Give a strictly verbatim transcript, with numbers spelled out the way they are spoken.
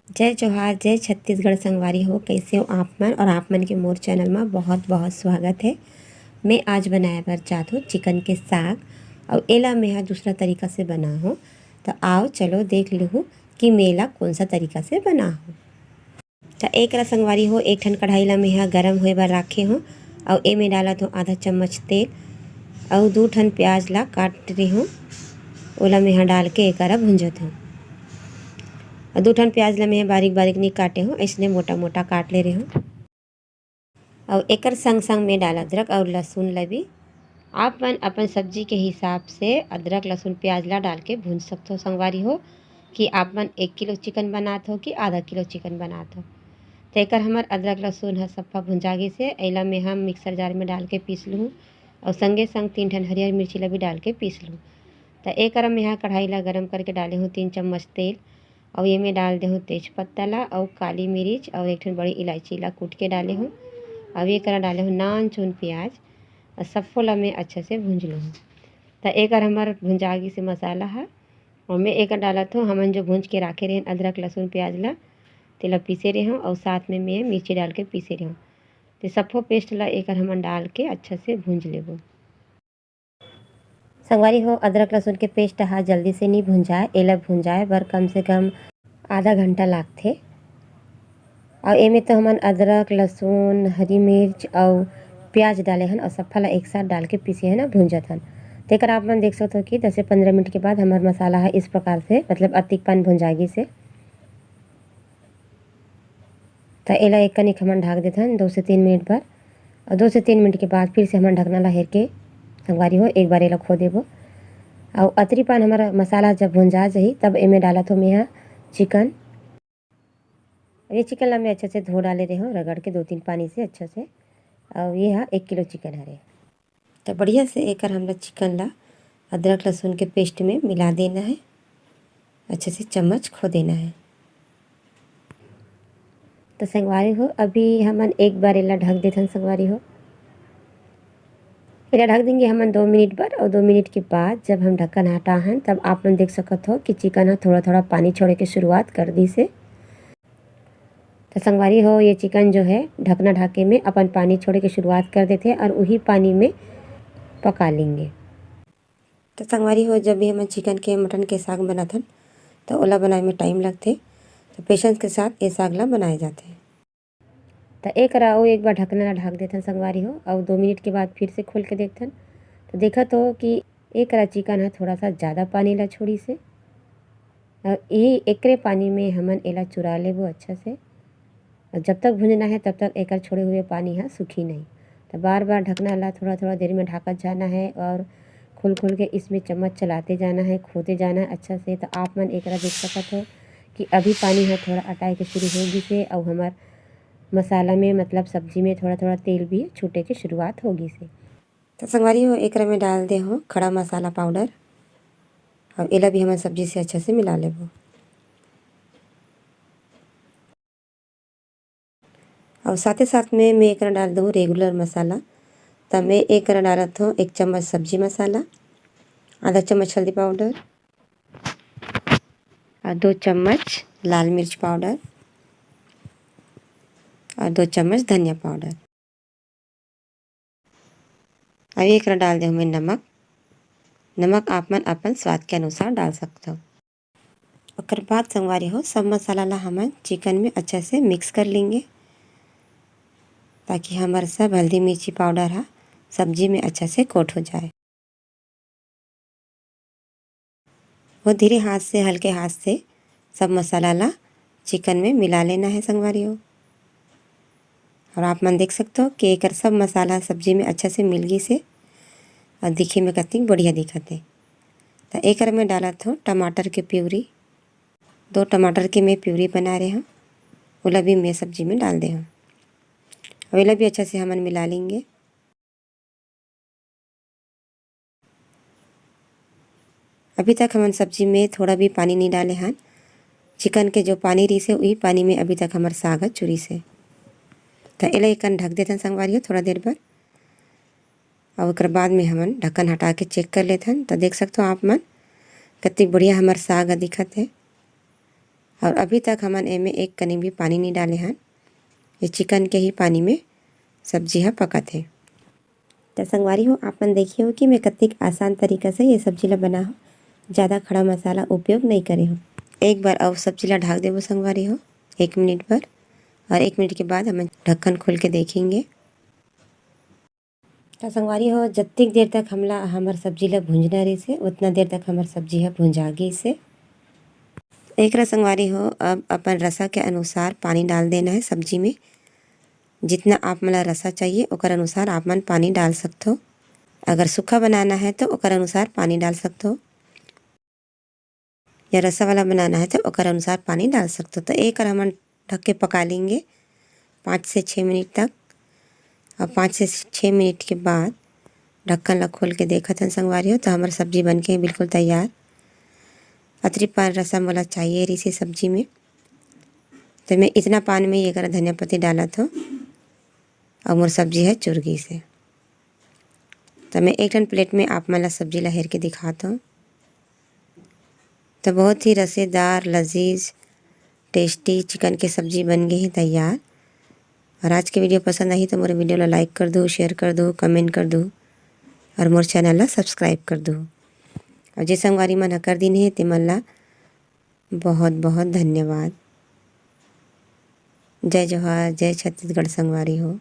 जय जोहार, जय छत्तीसगढ़ संगवारी हो। कैसे हो आप मन? और आप मन के मोर चैनल में बहुत बहुत स्वागत है। मैं आज बनाए बर चाहत हूँ चिकन के साग, और एला मैं हा दूसरा तरीका से बना हूँ। तो आओ चलो देख लूँ कि मैं एला कौन सा तरीका से बना हूँ। तो एक ला संगवारी हो, एक ठन कढ़ाई ला मैं हा गरम होए बर राखे हूँ, और एमे डालत हूँ आधा चम्मच तेल, और दू ठन प्याज ला काट रही हूँ, ओला मैं हा डाल के एकरा भूंजत हूँ। और दू ठन प्याज ला मैं बारीक बारीक नहीं काटे हूँ, इसने मोटा मोटा काट ले रहे हूँ। और एकर संग संग में डाल अदरक और लहसुन ला भी। आप मन अपन सब्जी के हिसाब से अदरक लहसुन प्याज ला डाल के भूंज सकथो संगवारी हो, कि आप मन एक किलो चिकन बनात हो कि आधा किलो चिकन बनात हो। तो एकर हमर अदरक लहसुन ह सफ्फा भुंजा गिस हे। एला मैं हम मिक्सर जार में डाल के पीस लूँ, और संगे संग तीन ठन हरियर मिर्ची ला भी डाल के पीस लूँ। तो एकर मैं हा कढ़ाई ला गरम करके डाले हूँ तीन चम्मच तेल, और ये में डाल दे हूँ तेज पत्ता ला और काली मिर्च और एक ठन बड़ी इलायची ला कूट के डाले हूँ। अब ये करा डाले हूँ नान चुन प्याज, और सब्बो ला मैं अच्छा से भूंज लूँ। तो एकर हमर भुंजा गिस हे मसाला हा, और मैं एकर डालत हूँ हमन जो भूंज के राखे रहेन अदरक लहसुन प्याज ला, तेला पीसे रहे हूँ और साथ में मैं मिर्ची डाल के पीसे रहे हूँ। तो सब्बो पेस्ट ला एकर हमन डाल के अच्छा से भूंज लेबो। संगवारी हो, अदरक लहसुन के पेस्ट हा जल्दी से नहीं भुंजाए, एला भुंजाए बर कम से कम आधा घंटा लागथे। और एमे तो हमन अदरक लहसुन हरी मिर्च और प्याज डाले हन और सब्बो ला एक साथ डाल के पीसे हन और भूंजत हन। तेकर आप मन देख सकते हो कि दस से पंद्रह मिनट के बाद हमार मसाला है इस प्रकार से, मतलब अतिक पान भुंजा गिस हे। तो एला एक कनिक हमन ढाक देथन दो से तीन मिनट बर, और दो से तीन मिनट के बाद फिर से हमन ढकना ला हेर के संगवारी हो एक बार एला खो देबो। और अतरी पान हमारा मसाला जब भुंजा जाही तब एमे डालत हो मेहा चिकन। ये चिकन ला मैं अच्छा से धो डाले रहे हूँ रगड़ के दो तीन पानी से अच्छा से। और ये हा एक किलो चिकन हरे। तो बढ़िया से एकर हमला चिकन ला अदरक लहसुन के पेस्ट में मिला देना है, अच्छे से चम्मच खो देना है। तो संगवारी हो, अभी हमन एक बार एला ढक देथन संगवारी हो। एला ढक देंगे हमन दो मिनट बर, और दो मिनट के बाद जब हम ढक्कन हटाहन तब आप मन देख सकत हो कि चिकन ह थोड़ा थोड़ा पानी छोड़े के शुरुआत कर दिस हे। तो संगवारी हो, ये चिकन जो है ढकना ढाके में अपन पानी छोड़े के शुरुआत कर देथे और उही पानी में पका लेंगे। तो संगवारी हो, जब भी हमन चिकन के मटन के साग बनाथन तो ओला बनाए में टाइम लगथे, तो पेशेंस के साथ ये साग ला बनाए जाथे। तो एक रा अउ एक बार ढकना ला ढाक देथन संगवारी हो, और दो मिनट के बाद फिर से खोल के देखथन। तो देखत हो कि एक रा चिकन ह थोड़ा सा ज़्यादा पानी ला छोड़िस हे। और ये एकरे पानी में हमन एला चुरा लेबो अच्छा से। और जब तक भूंजना है तब तक एकर छोड़े हुए पानी ह सूखी नहीं। तो बार बार ढकना ला थोड़ा थोड़ा देर में ढाकत जाना है और खोल खोल के इसमें चम्मच चलाते जाना है, खोते जाना है अच्छा से। तो आप मन एकरा देख सकत हो कि अभी पानी ह थोड़ा अटाए के शुरू हो गिस हे और हमर मसाला में, मतलब सब्जी में थोड़ा थोड़ा तेल भी छूटे के शुरुआत हो गिस हे। तो संगवारी हो, एकरा में डाल दे हो खड़ा मसाला पाउडर और एला भी हमन सब्जी से अच्छा से मिला लेबो। और साथे साथ में मैं एकरा डाल दूँ रेगुलर मसाला। त मैं एकरा डालत हूँ एक चम्मच सब्जी मसाला, आधा चम्मच हल्दी पाउडर और दो चम्मच लाल मिर्च पाउडर और दो चम्मच धनिया पाउडर। अब एकरा डाल दे हमें नमक। नमक आप मन अपन स्वाद के अनुसार डाल सकथव। ओकर बाद संगवारी हो, सब मसाला ला हमन चिकन में अच्छा से मिक्स कर लेंगे, ताकि हमर सब हल्दी मिर्ची पाउडर हा सब्जी में अच्छा से कोट हो जाए। वो धीरे हाथ से, हल्के हाथ से सब मसाला ला चिकन में मिला लेना है संगवारी हो। और आप मन देख सकते हो कि एकर सब मसाला सब्जी में अच्छा से मिल गिस हे और दिखे में कतिक बढ़िया दिखत हे। तो एकर में डालत हो टमाटर के प्यूरी। दो टमाटर के मैं प्यूरी बना रहे हूँ, ओला भी मैं सब्जी में डाल दे हूँ। अब एला भी अच्छा से हमन मिला लेंगे। अभी तक हमन सब्जी में थोड़ा भी पानी नहीं डाले हन। चिकन के जो पानी रहिस हे, उही पानी में अभी तक हमर साग ह चुरिस हे। त एला एकन ढक देथन संगवारी हो थोड़ा देर बर। अउ ओकर बाद में हमन ढक्कन हटा के चेक कर लेथन। त देख सकथो आप मन, कतिक बढ़िया हमर साग ह दिखत हे। और अभी तक हमन एमे एक कनी भी पानी नहीं डाले हन। ये चिकन के ही पानी में सब्जी ह पकत हे। त संगवारी हो, आप मन देखिए हो कि मैं कतिक आसान तरीका से ये सब्जी ला बना हो, ज़्यादा खड़ा मसाला उपयोग नहीं करे हो। एक बार और सब्जी ला ढक देबो संगवारी हो, एक मिनट बर, और एक मिनट के बाद हम ढक्कन खोल के देखेंगे। त संगवारी हो, जतिक देर तक हमला हमर सब्जी ला भूंजना रहिस हे, उतना देर तक हमर सब्जी ह भूंजा गिस हे। एकरा संगवारी हो, अब अपन रसा के अनुसार पानी डाल देना है सब्जी में। जितना आप मन ला रसा चाहिए, ओकर अनुसार आप मन पानी डाल सकथो। अगर सूखा बनाना है, तो ओकर अनुसार पानी डाल सकथो, या रसा वाला बनाना है, तो ओकर अनुसार पानी डाल सकथो। तो एकर हमन ढक के पका लेंगे पाँच से छः मिनट तक। और पाँच से छः मिनट के बाद ढक्कन ला खोल के देखत हन संगवारी हो, तो हमर सब्जी बन के बिल्कुल तैयार। अतरी पान रसा मोला चाहिए रहिस हे सब्जी में, तो मैं इतना पान में ये करा धनिया पत्ती डालत हूँ, और मोर सब्जी है चुर गिस हे। तो मैं एक ठन प्लेट में आप मन ला सब्जी ला हेर के दिखात हूँ। तो बहुत ही रसेदार, लजीज, टेस्टी चिकन के सब्जी बन गई है तैयार। और आज के वीडियो पसंद आही तो मोर वीडियो ला लाइक कर दू, शेयर कर दू, कमेंट कर दू, और मोर चैनल ला सब्सक्राइब कर दू। और जे संगवारी मन ह कर दिन हे, ते मन ला बहुत बहुत धन्यवाद। जय जोहार, जय छत्तीसगढ़ संगवारी हो।